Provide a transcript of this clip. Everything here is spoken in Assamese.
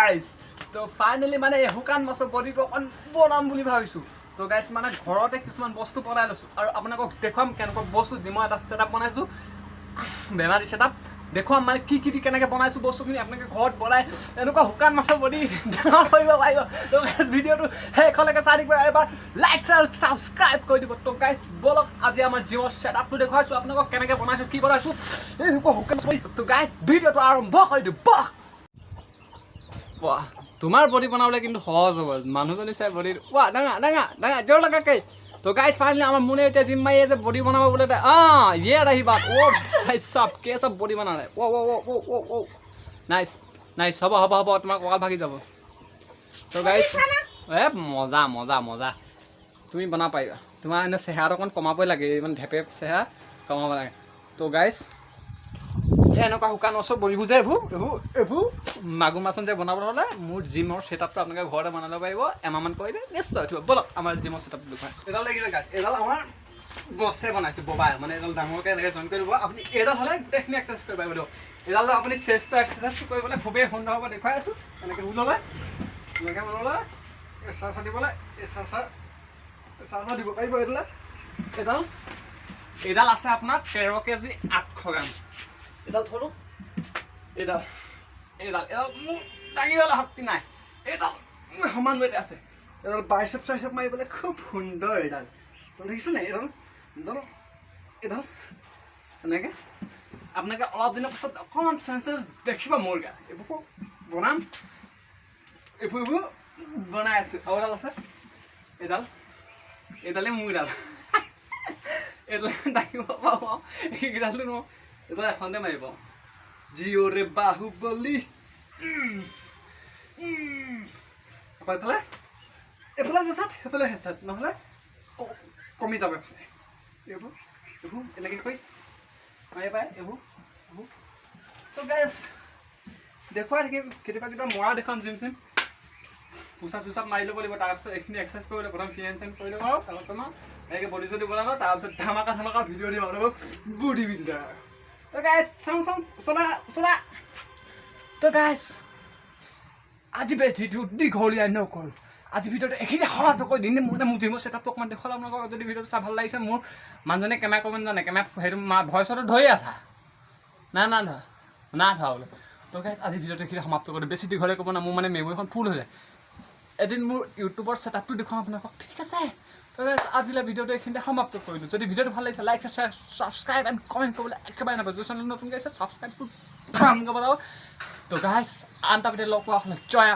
গাইজ, তো ফাইনেলি মানে এই শুকান মাছৰ বডিটো অকণ বনাম বুলি ভাবিছোঁ। তো গাইজ, মানে ঘৰতে কিছুমান বস্তু বনাই লৈছোঁ আৰু আপোনালোকক দেখুৱাম কেনেকুৱা বস্তু দি মই এটা ছেটআপ বনাইছোঁ, বেমাৰী ছেটআপ দেখুৱাম। মানে কি কি দি কেনেকৈ বনাইছোঁ বস্তুখিনি, আপোনালোকে ঘৰত বনাই এনেকুৱা শুকান মাছৰ বডি ডাঙৰ কৰিব পাৰিব। তো গাইজ, ভিডিঅ'টো শেষলৈকে চাই থাকিব, এবাৰ লাইক আৰু ছাবস্ক্ৰাইব কৰি দিব। তো গাইজ, ব'লক, আজি আমাৰ জিমৰ ছেটআপটো দেখুৱাইছোঁ আপোনালোকক, কেনেকৈ বনাইছোঁ, কি বনাইছোঁ এনেকুৱা শুকান মাছৰ বডি। তো গাইজ, ভিডিঅ'টো আৰম্ভ কৰি দিওঁ, ব'লক। বাহ, তোমাৰ বডি বনাবলৈ কিন্তু সহজ হ'ব, মানুহজনী চাই বডি। ৱা, ডাঙা ডাঙা ডাঙা, জোৰ লগাকে। তো গাইজ, ফাইনেলি আমাৰ মোনে এতিয়া জিম মাৰি আছে, বডি বনাব বোলে। ये रही बात। ओ भाई साहब, कैसा বডি बना रहे! ओ ओ ओ ओ ओ ओ, নাইচ নাইচ। হ'ব হ'ব হ'ব, তোমাৰ কঁকাল ভাগি যাব। তো গাইজ, এ মজা মজা মজা, তুমি বনাব পাৰিবা। তোমাৰ এনে চেহেৰাটো অকণ কমাবই লাগে, ইমান ঢেপে চেহেৰা কমাব লাগে। তো গাইজ, এই এনেকুৱা শুকান মাছৰ বডিবোৰ যে এইবোৰ এইবোৰ এইবোৰ মাগুৰ মাছ যে বনাবলৈ হ'লে মোৰ জিমৰ ছেটআপটো আপোনালোকে ঘৰতে বনাই ল'ব পাৰিব। এমাহমান কৰিলে নিশ্চয় উঠিব। ব'লক, আমাৰ জিমৰ ছেটআপটো দেখুৱাই। এডাল লাগিছে গাইজ, এডাল আমাৰ বছে বনাইছে ববাই। মানে এডাল ডাঙৰকৈ এনেকৈ জইন কৰি দিব আপুনি। এডাল হ'লে গোটেইখিনি এক্সাৰচাইজ কৰিব পাৰিব। দিয়ক, এডাল আপুনি চেষ্ট এক্সাৰচাইজ কৰিবলৈ খুবেই সুন্দৰ হ'ব। দেখুৱাই আছোঁ, এনেকৈ ল'লে, এনেকৈ ল'লে, এচা চা দিবলৈ, এচা চা এচা চা দিব পাৰিব। এডালে এডাল এইডাল আছে আপোনাৰ 13 কেজি 800 গ্ৰাম। এডাল থলো। এইডাল এইডাল এডাল মোৰ দাঙিবলৈ শক্তি নাই। এইডাল মোৰ সমান ৱেট আছে। এডাল বাইচেপ চাইচেপ মাৰিবলৈ খুব সুন্দৰ। এইডাল দেখিছে নাই? এডাল এডাল এডাল এনেকৈ আপোনালোকে অলপ দিনৰ পাছত অকণমান চেঞ্চেছ দেখিব মোৰ গাত। এইবোৰ বনাম, এইবোৰ এইবোৰ বনাই আছোঁ। আৰু এডাল আছে, এইডাল, এইডালেই মোৰ এডাল। এইডাল দাঙিব পাৰোঁ, এইকেইডালটো নোৱাৰোঁ। এইডাল এখনতে মাৰিব। জিঅ' ৰে বাহুবলী। আকৌ এইফালে এইফালে যেচাত, সেইফালে হেঁচাত, নহ'লে কমি যাব এইফালে। এইবোৰ এইবোৰ এনেকৈ কৰি মাৰি পায় এইবোৰ এইবোৰ। তো গাইজ, দেখুৱাই থাকিম, কেতিয়াবা কেতিয়াবা মৰা দেখুৱাম। জিম চিম পুচাপ চুচাপ মাৰি ল'ব লাগিব। তাৰপিছত এইখিনি এক্সাৰচাইজ কৰি ল'ব, প্ৰথম ফ্ৰী হেণ্ড চেণ্ড কৰি ল'ব আৰু তাৰপিছত তোমাৰ এনেকৈ বডি চডি বনাব। তাৰপিছত ধামাকা ধামাকা ভিডিঅ' দিম আৰু বডি বিল্ডাৰ। তো গাইজ, চাওঁ চাওঁ, চলা চলা। তো গাইজ, আজি বেছি দীঘলীয়া নকৰোঁ, আজি ভিডিঅ'টো এইখিনি সমাপ্ত কৰি দিম। মোৰ মোৰ জিমৰ ছেটআপটো অকণমান দেখুৱালে আপোনালোকক। যদি ভিডিঅ'টো চাই ভাল লাগিছে, মোৰ মানুহজনে কেমেৰা কৰিব নাজানে, কেমেৰা সেইটো ভইচটো ধৰি আছা না না ধৰা না ধৰা বোলে। তো গাইজ, আজি ভিডিঅ'টো এইখিনি সমাপ্ত কৰি দিম। বেছি দীঘলীয়া ক'ব না, মোৰ মানে মেমৰিখন ফুল হৈ যায়। এদিন মোৰ ইউটিউবৰ ছেটআপটো দেখুৱাম আপোনালোকক, ঠিক আছে? তো গাইজ, আজিলৈ ভিডিঅ'টো এইখিনিতে সমাপ্ত কৰিলোঁ। যদি ভিডিঅ'টো ভাল লাগিছে, লাইক, ছাবস্ক্ৰাইব এণ্ড কমেণ্ট কৰিবলৈ একেবাৰে নাপায়। যদি চেনেল নতুনকৈ আহিছে, ছাবস্ক্ৰাইবটো ধামকৈ বজাব। তো গাইজ, আন এটা ভিডিঅ' লগ পোৱা হ'লে জয়।